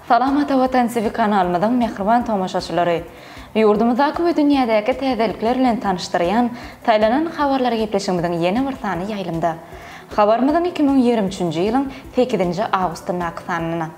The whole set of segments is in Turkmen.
Salam Ata Watan TV kanalymyzyň mähriban tomaşaçylary! Ýurdumyzdaky we dünýädäki täzelikler bilen tanyşdyrýan Saýlanan habarlar gepleşigimiziň ýene bir sany ýaýlymda. Habarymyzyň 2023-nji ýylyň sekizinji awgustyndaky sanyna.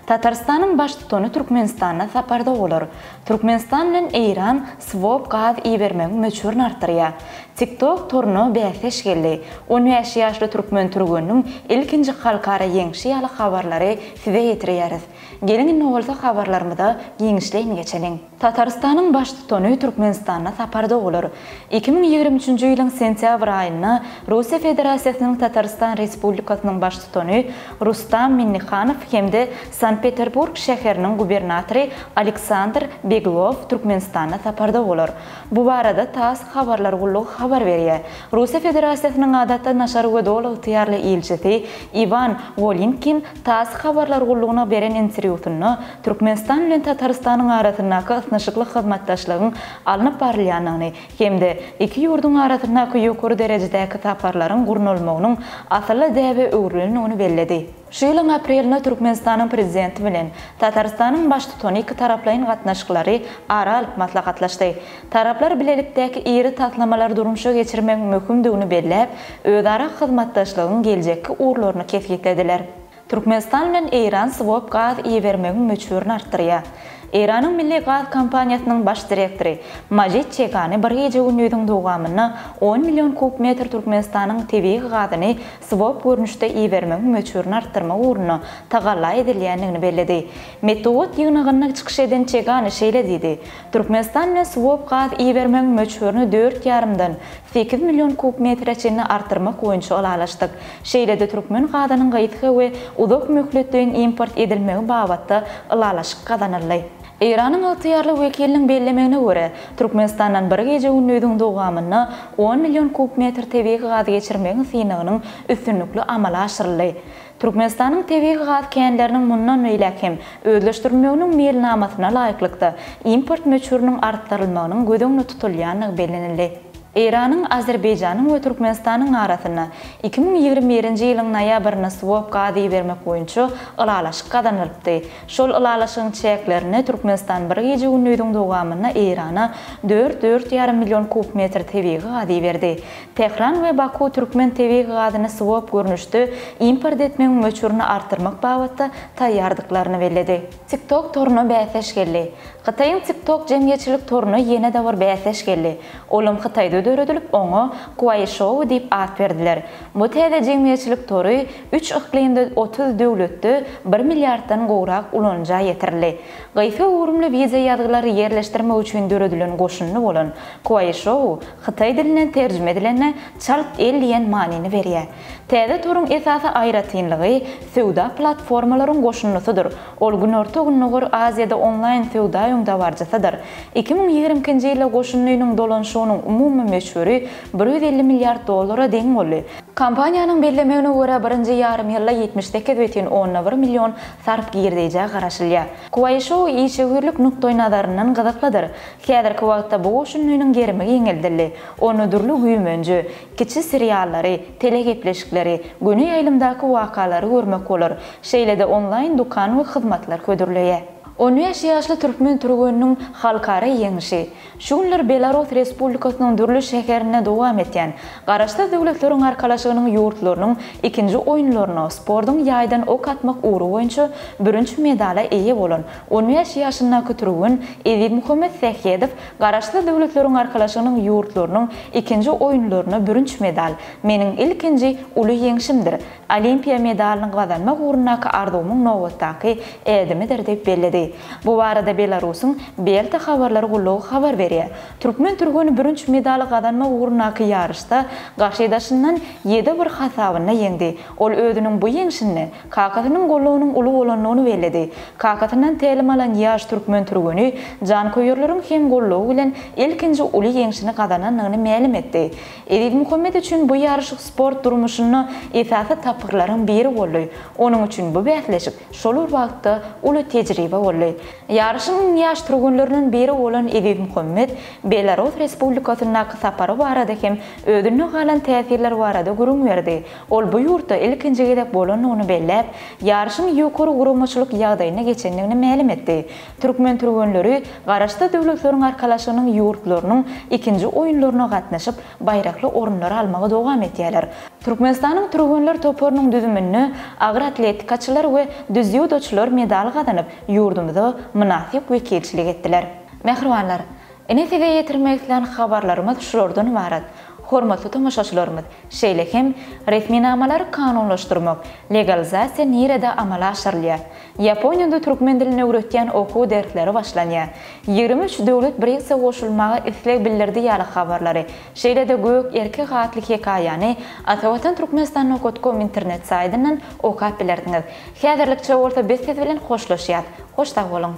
Tatarystanyň Baştutany Türkmenistanda saparda bolar. Türkmenistan bilen Eýran swop gaz ibermegiň möçberini artdyrýar. TikTok toruna bäsdeş geldi. 15 ýaşly türkmen türgeniniň ilkinji halkara ýeňşi ýaly habarlary size ýetirýäris. Geliň indi bolsa habarlarymyza giňişleýin geçeliň. Tatarystanyň Baştutany Türkmenistanda saparda bolar. 2023-nji ýylyň sentýabr aýynda Russiýa Federasiýasynyň Tatarystan Respublikasynyň Baştutany Rustam Minnihanow hem-de Sankt-Peterburg şäheriniň gubernatory Aleksandr Beglow Türkmenistanda saparda bolar. Bu barada tass habarlar gullugy habar berýär. Russiýa Federasiýasynyň Adatdan daşary we doly ygtyýarly ilçisi Iwan Wolynkin tass habarlar gullugyna beren interwýusynda Türkmenistan bilen Tatarystanyň arasyndaky ysnyşykly hyzmatdaşlygyň alnyp barylýandygyny hem-de iki ýurduň arasyndaky ýokary derejedäki saparlaryň gurnalmagynyň asylly däbe öwrülendigini belledi. Şu ýylyň aprelinde Türkmenistanyň Prezidenti bilen Tatarystanyň Baştutany ikitaraplaýyn gatnaşyklary ara alyp maslahatlaşdy. Taraplar bilelikdäki iri taslamalary durmuşa geçirmegiň möhümdigini belläp, özara hyzmatdaşlygyň geljekki ugurlaryny kesgitlediler. Türkmenistan bilen Eýran swop gaz ibermegiň möçberini artdyrýar. Eýranyň milli gaz kompaniýasynyň baş direktory Majid Çegani bir gije-gündiziň dowamynda on million kub metr Türkmenistanyň tebigy gazyny swop görnüşde ibermegiň möçberini artdyrmak ugrunda tagalla edilýändigini belledi. Metbugat ýygnagynda çykyş eden Çegani şeýle diýdi, Türkmenistan bilen swop gaz ibermegiň möçberini dört ýarymdan sekiz million kub metre çenli artdyrmak boýunça ylalaşdyk. Şeýle-de türkmen gazynyň gysga we uzak möhletleýin import edilmegi babatda ylalaşyk gazanyldy. Eýranyň ygtyýarly wekiliniň bellemegine görä, Türkmenistandan bir gije-gündiziň dowamynda on million kub metr tebigy gaz geçirmegiň synagynyň üstünlikli amala aşyryldy. Türkmenistanyň tebigy gaz känleriniň mundan beýläk hem özleşdirilmeginiň meýilnamasyna laýyklykda, import möçberiniň artdyrylmagynyň göz öňünde tutulýandygy bellenildi. Eýranyň, Azerbaýjanyň we Türkmenistanyň arasynda 2021-nji ýylyň noýabrynda swop gaz ibermek boýunça ylalaşyk gazanylypdy. Şol ylalaşygyň çäklerinde Türkmenistan bir gije-gündiziň dowamynda Eýrana dört, dört ýarym million kub metr tebigy gaz iberdi. Tähran we Baku türkmen tebigy gazyny swop görnüşde import etmegiň möçberini artdyrmak babatda taýýardyklaryny belledi. TikTok toruna bäsdeş geldi. Hytaýyň TikTok jemgyýetçilik toruna ýene-de bir bäsdeş geldi. Olam Hytaýda döredilip, oňa Kuaishou diýip at berdiler. Bu täze jemgyýetçilik tory üç yklymda 30 döwletde bir milliarddan gowrak ulanyja ýetirildi. Gysga göwrümli wideoýazgylary ýerleşdirmek üçin döredilen goşundy bolan Kuaishou hytaý dilinden terjime edilende çalt el diýen manyny berýär. Täze toruň esasy aýratynlygy söwda platformalaryň goşundysydyr, ol Günorta-Gündogar Aziýada onlaýn söwda öňdebaryjysydyr. 2022-nji ýylda goşundynyň dolanyşygynyň umumy möçberi 150 milliard dollara deň boldy. Kompaniýanyň bellemegine görä, birinji ýarym ýylda 78,1 million sarp girdeýjä garaşylýar. Kuaishou işewürlik nukdaýnazaryndan gyzyklydyr. Häzirki wagtda bu goşundynyň gerimi giňeldildi. Onda dürli güýmenje, kiçi seriallary, telegepleşikleri, göni ýaýlymdaky wakalary görmek bolar. Şeýle-de onlaýn dükan we hyzmatlar hödürleýär. 15 ýaşly türkmen türgeniniň halkara ýeňşi. Şu günler Belarus Respublikasynyň dürli şäherinde dowam etýän Garaşsyz Döwletleriň Arkalaşygynyň ýurtlarynyň ikinji oýunlaryna sportuň ýaýdan ok atmak ugry boýunça bürünç medala eýe bolan 15 ýaşyndaky türgen Ezizmuhammet Sähedow Garaşsyz Döwletleriň Arkalaşygynyň ýurtlarynyň ikinji oýunlarynda bürünç medal meniň ilkinji uly ýeňşimdir, Olimpiýa medalyny gazanmak ugrundaky arzuwymyň nobatdaky ädimidir diýip belledi. Bu barada Belarusyň Belta habarlar gullugy habar berýär. Türkmen türgeni bürünç medaly gazanmak ugrundaky ýaryşda garşydaşyndan ýedi bir hasabynda ýeňdi. Ol özüniň bu ýeňşinde kakasynyň goldawynyň uly bolandygyny belledi. Kakasyndan tälim alan ýaş türkmen türgeni janköýerleriň hem goldawy bilen ilkinji uly ýeňşini gazanandygyny mälim etdi. Ezizmuhammet üçin bu ýaryş sport durmuşynda esasy tapgyr. tapgyrlaryň biri boldy. Onuň üçin bu bäsleşik şol bir wagtda uly tejribe boldy. Ýaryşyň iň ýaş türgenlerinden biri bolan Ezizmuhammet Belarus Respublikasyndaky sapary barada hem özünde galan täsirler barada gürrüň berdi. Ol bu ýurtda ilkinji gezek bolandygyny belläp, ýaryşyň ýokary guramaçylyk ýagdaýynda geçendigini mälim etdi. Türkmen türgenleri Garaşsyz Döwletleriň Arkalaşygynyň ýurtlarynyň ikinji oýunlaryna gatnaşyp, baýrakly orunlary almagy dowam edýärler. Türkmenistanyň türgenler toparynyň düzüminde agyr atletikaçylar we dzýudoçylar medal gazanyp, ýurdumyza mynasyp wekilçilik etdiler. Mähribanlar, ine size ýetirmek islän habarlarymyz şulardan ybarat. Hormatly tomaşaçylarymyz, şeýle hem resminamalary kanunlaşdyrmak, legalizasiýa nirede amala aşyrylýar? Ýaponiýada türkmen dilini öwretýän okuw dersleri başlanýar. 23 döwlet BRICS-e goşulmaga isleg bildirdi ýaly habarlary, şeýle-de Gök erkek atly hekaýany Atavatan Türkmenistan nokat kom internet saýtyndan okap bilersiňiz. Häzirlikçe bolsa biz siz bilen hoşlaşýas. Hoş sag boluň!